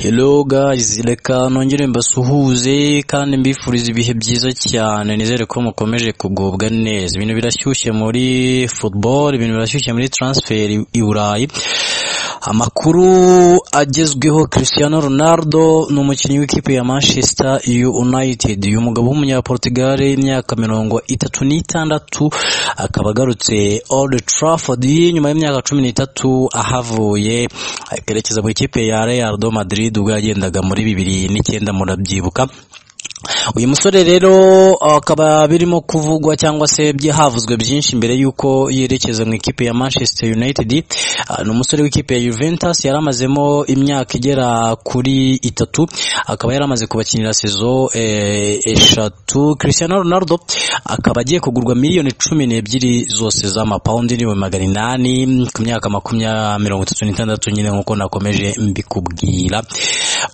Hello guys, reka nongere mbasuhuze kandi mbifuriza ibihe byiza cyane. Nizere ko mukomeje kugubwa neza. Ibintu birashyushye muri football, ibintu birashyushye muri transfer i Burayi. Amakuru agezweho: Cristiano Ronaldo ni umukinnyi w'ikipe ya Manchester United. Uyu mugabo w'umunyaportugal, imyaka 36, akaba agarutse Old Trafford nyuma y'imyaka 13 ahavuye, akerekeza mu ikipe ya Real de Madrid ubwo yagendaga muri 2009, murabyibuka. Uyu musore rero akaba birimo kuvugwa cyangwa se havuzwe byinshi mbere y'uko yerekeza mu ikipe ya Manchester United. Ni umusore w'ikipe ya Juventus yari amazemo imyaka igera kuri 3, akaba yari amaze kubakinira saison 3. Cristiano Ronaldo akaba agiye kugurwa miliyoni 12 zose z'amapawundi n'800,000 ku myaka 36 nyine, nk'uko nakomeje mbikubwira.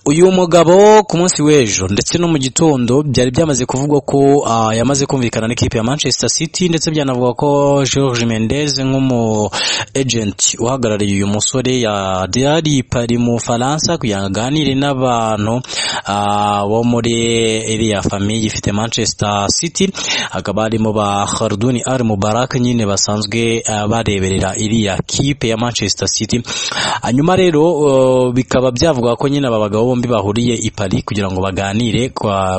Uyu mugabo ku munsi w'ejo ndetse no mu gitondo byari byamaze kuvugwa ko yamaze kumvikana n'ikipe ya Manchester City, ndetse byanavuga ko Jorge Mendes nk'umu agent uhagarariye uyu musore yari Paris mu Faransa kugira ngo aganire n'abantu bo muri iriya famille ifite Manchester City, hakaba harimo ba Khaldoon Al Mubarak nyine basanzwe bareberera iriya kipe ya Manchester City. Hanyuma rero bikaba byavuga ko nyine aba bagabo bombi bahuriye i Paris kugira ngo baganire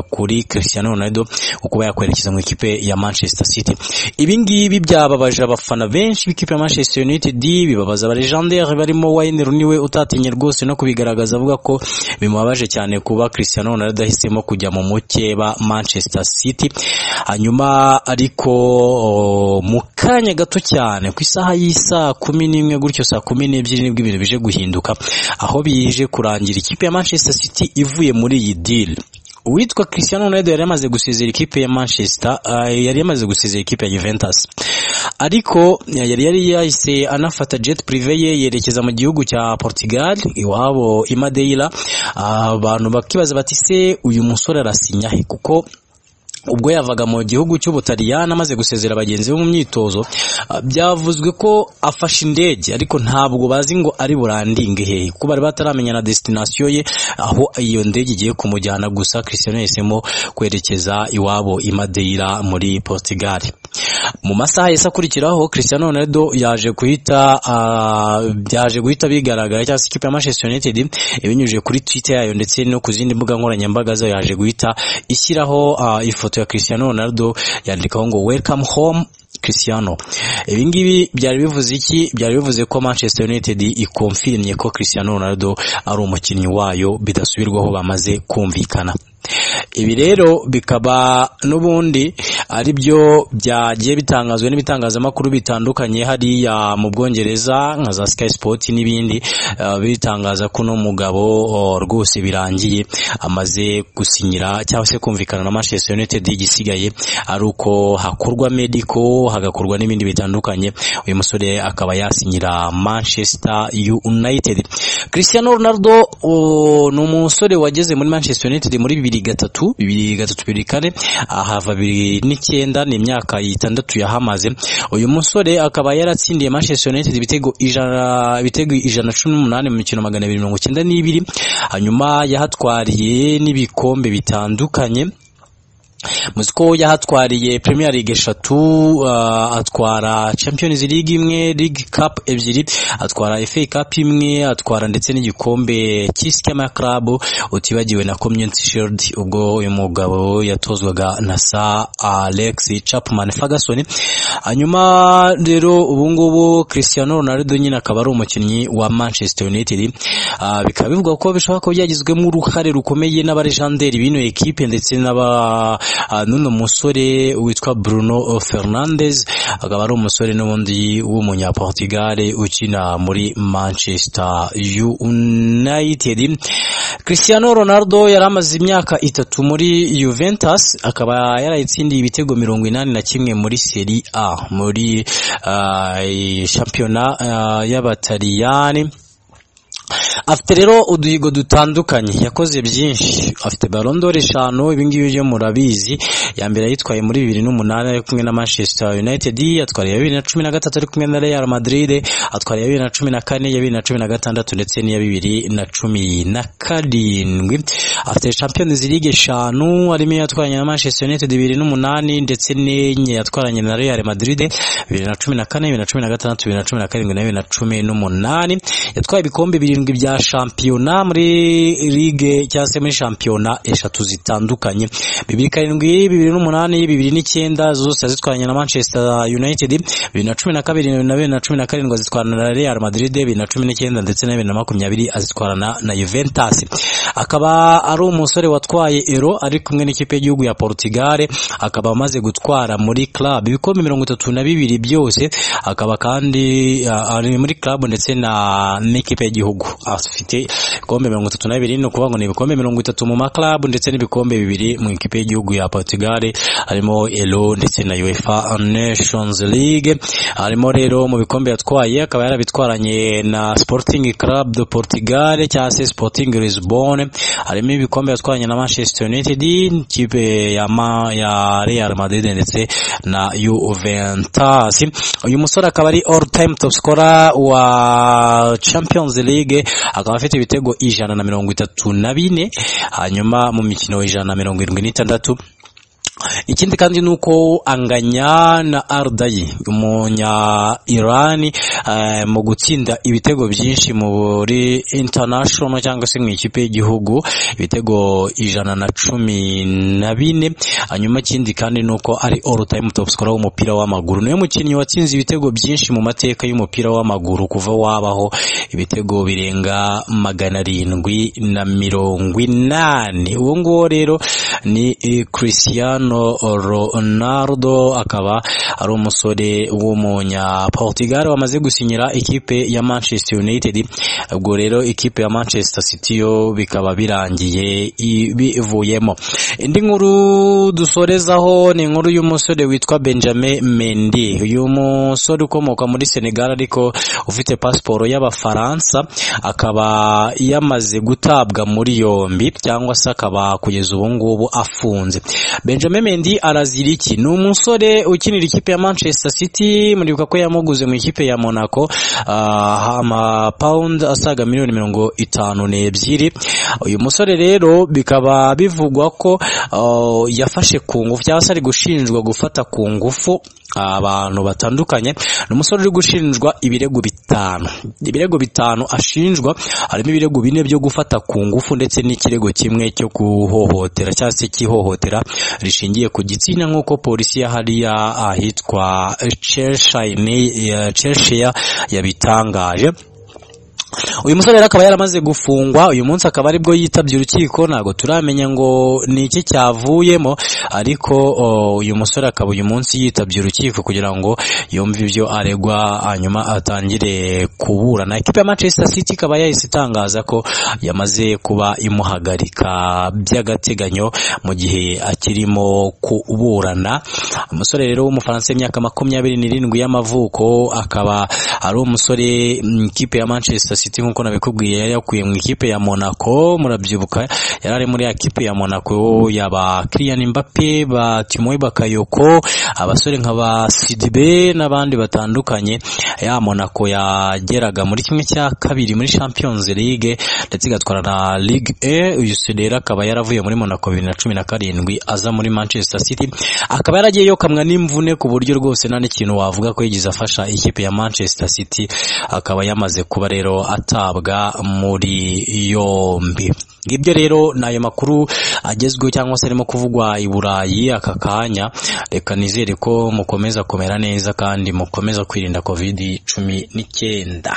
kuri Cristiano Ronaldo kuba yakwerekeza mu ikipe ya Manchester City. Ibi ngibi byababaje abafana benshi b'ikipe ya Manchester United, bibabaza aba légendaire barimo Wayne Rooney, we utatinye rwose no kubigaragaza avuga ko bimubabaje cyane kuba Cristiano Ronaldo ahisemo kujya mu mukeba Manchester City. Hanyuma ariko mu kanya gato cyane, ku isaha y'isaa 11 gutyo, saa 12, nibwo ibintu bije guhinduka, aho bije kurangira ikipe ya Manchester City ivuye muri iyi deal. Uwitwa Cristiano Ronaldo yari yamaze gusezera ikipe ya Manchester, yari yamaze gusezera ikipe ya Juventus, ariko yari yahise anafata jet privé ye yerekeza mu gihugu cya Portugal iwabo i Madeira. Abantu bakibaza bati: "Se uyu musore arasinya he?" Kuko ubwo yavaga mu gihugu cy'Ubutaliyani amaze gusezera bagenzi be mu myitozo, byavuzwe ko afashe indege, ariko ntabwo bazi ngo ari burandinge hehe, kuko bari bataramenya na destination ye, aho iyo ndege igiye kumujyana. Gusa Cristiano yahisemo kwerekeza iwabo i Madeira muri Portugal. Mu masaha yahise akurikiraho, Cristiano Ronaldo yaje guhita byaje guhita bigaragara, cyangwa se ikipe ya Manchester United ibinyujije kuri Twitter yayo ndetse no ku zindi mbuga nkoranyambaga zayo, yaje guhita ishyiraho ifoto ya Cristiano Ronaldo, yandikaho ngo "Welcome home, Cristiano". Ibi ngibi byari bivuze iki? Byari bivuze ko Manchester United ikonfirmye ko Cristiano Ronaldo ari umukinnyi wayo bidasubirwaho, bamaze kumvikana. Ibi rero bikaba n'ubundi ari byo byagiye bitangazwa n'ibitangazamakuru bitandukanye hariya mu Bwongereza nka za Sky Sport n'ibindi, bitangaza ko uno mugabo rwose birangiye amaze gusinyira cyangwa se kumvikana na Manchester United, igisigaye ari uko hakorwa medical, hagakorwa n'ibindi bitandukanye, uyu musore akaba yasinyira Manchester United. Cristiano Ronaldo ni umusore wageze muri Manchester United muri 2003, 2003, 2004, ahava 2009, ni imyaka 6 yahamaze. Uyu musore akaba yaratsindiye Manchester United ibitego 118 mu mikino 292. Hanyuma yahatwariye n'ibikombe bitandukanye. Muzi ko yahatwariye Premier League eshatu, atwara Champions League imwe, League Cup ebyiri, atwara FA Cup imwe, atwara ndetse n'igikombe cy'Iskema Club, utibagiwe na Community Shield ubwo uyu mugabo yatozwaga na Sir Alex Chapman Ferguson. Hanyuma rero ubu ngubu Cristiano Ronaldo nyine akaba ari umukinnyi wa Manchester United. Bikaba bivugwa ko bishobora kuba byagizwemo uruhare rukomeye n'aba légendaire b'ino ekipe ndetse n'aba n'uno musore witwa Bruno Fernandes, akaba ari umusore n'ubundi w'umunyaportugal ukina muri Manchester United. Cristiano Ronaldo yari amaze imyaka 3 muri Juventus, akaba yarayitsindiye ibitego 81 muri Serie A, muri shampiyona y'Abataliyani. Afite rero uduhigo dutandukanye, yakoze byinshi, afite Ballon d'Or 5, ibi ngibi byo murabizi. Ya mbere yitwaye muri 2008 ari kumwe na Manchester United, atwara ya 2013 ari kumwe na Real Madrid, atwara ya 2014, ya 2016 ndetse n'iya 2017. Afite Champions League 5, harimo yatwaranye na Manchester United 2008 ndetse n'enye yatwaranye na Real Madrid 2014, 2016, 2017 na 2018. Yatwaye ibikombe 7 bya shampiyona muri ligue cyangwa se muri shampiyona 3 zitandukanye, 2007, 2008, 2009 zose yazitwaranye na Manchester United, 2012 na 2017 azitwarana na Real Madrid, 2019 ndetse na 2020 azitwarana na Juventus. Akaba ari umusore watwaye Euro ari kumwe n'ikipe y'igihugu ya Portugal, akaba amaze gutwara muri club ibikombe 32 byose, akaba kandi ari muri club ndetse na n'ikipe y'igihugu. Afite ibikombe 32, ni ukuvuga ngo ni ibikombe 30 mu ma club ndetse n'ibikombe 2 mu ikipe y'igihugu ya Portugal, harimo Euro ndetse na UEFA Nations League. Harimo rero mu bikombe yatwaye akaba yarabitwaranye na Sporting Club de Portugal cyangwa se Sporting Lisbonne, harimo ibikombe yatwaranye na Manchester United, ikipe ya Real Madrid ndetse na Juventus. Uyu musore akaba ari all time top scorer wa Champions League, akaba afite ibitego 134 hanyuma mu mikino 176. Ikindi kandi nuko anganya na Ardayi umunya Iran mu gutsinda ibitego byinshi muri international cyangwa se mu ikipe y'igihugu, ibitego 114. Hanyuma ikindi kandi nuko ari all time top scorer w'umupira w'amaguru, niwe mukinnyi watsinze ibitego byinshi mu mateka y'umupira w'amaguru kuva wabaho, ibitego birenga 780. Uwo nguwo rero ni Cristiano Ronaldo, akaba ari umusore w'umunya Portugal wamaze gusinyira ikipe ya Manchester United. Ubwo rero ikipe ya Manchester City yo bikaba birangiye bivuyemo. Indi nkuru dusorezaho ni inkuru y'umusore witwa Benjamin Mendy. Uyu musore ukomoka muri Senegal ariko ufite pasiporo y'Abafaransa, akaba yamaze gutabwa muri yombi cyangwa se akaba kugeza ubu ngubu afunze. Benjamin Mendy arazira iki? Ni umusore ukinira ikipe ya Manchester City, muribuka ko yamuguze mu ikipe ya Monaco ama pound asaga miliyoni 52. Uyu musore rero bikaba bivugwa ko yafashe ku ngufu cyangwa se ari gushinjwa gufata ku ngufu abantu batandukanye. Ni umusore uri gushinjwa ibirego 5. Ibirego 5 ashinjwa harimo ibirego 4 byo gufata ku ngufu ndetse n'ikirego kimwe cyo kuhohotera cyangwa se cy'ihohotera rishingiye ku gitsina, nk'uko polisi ya hariya ahitwa Cheshire yabitangaje. Uyu musore rero akaba yaramaze gufungwa, uyu munsi akaba aribwo yitabye urukiko, ntago turamenya ngo ni iki cyavuyemo, ariko uyu musore akaba uyu munsi yitabye urukiko kugira ngo yumve ibyo aregwa hanyuma atangire kuburana. Ikipe ya Manchester City ikaba yahise itangaza ko yamaze kuba imuhagarika by'agateganyo mu gihe akirimo kuburana. Umusore rero w'Umufaransa w'imyaka 27 y'amavuko, akaba ari umusore ikipe ya Manchester City nkuko nabikubwiye yari yakuye mu ikipe ya Monaco, murabyibuka yari ari muri ikipe ya Monaco yaba Kylian Mbappe, ba Timothée Bakayoko, abasore nka ba Sidibe n'abandi batandukanye. Ya Monaco yageraga muri 1/2 muri Champions League ndetse igatwara na Ligue 1. Uyu rero akaba yaravuye muri Monaco 2017 aza muri Manchester City, akaba yaragiye yokamwa n'imvune ku buryo rwose nta n'ikintu wavuga ko yigize afasha ikipe ya Manchester City, akaba yamaze kuba rero atabwa muri yombi. Ngibyo rero nayo makuru agezweho cyangwa se arimo kuvugwa i Burayi aka kanya. Reka nizere ko mukomeza kumera neza kandi mukomeza kwirinda COVID-19.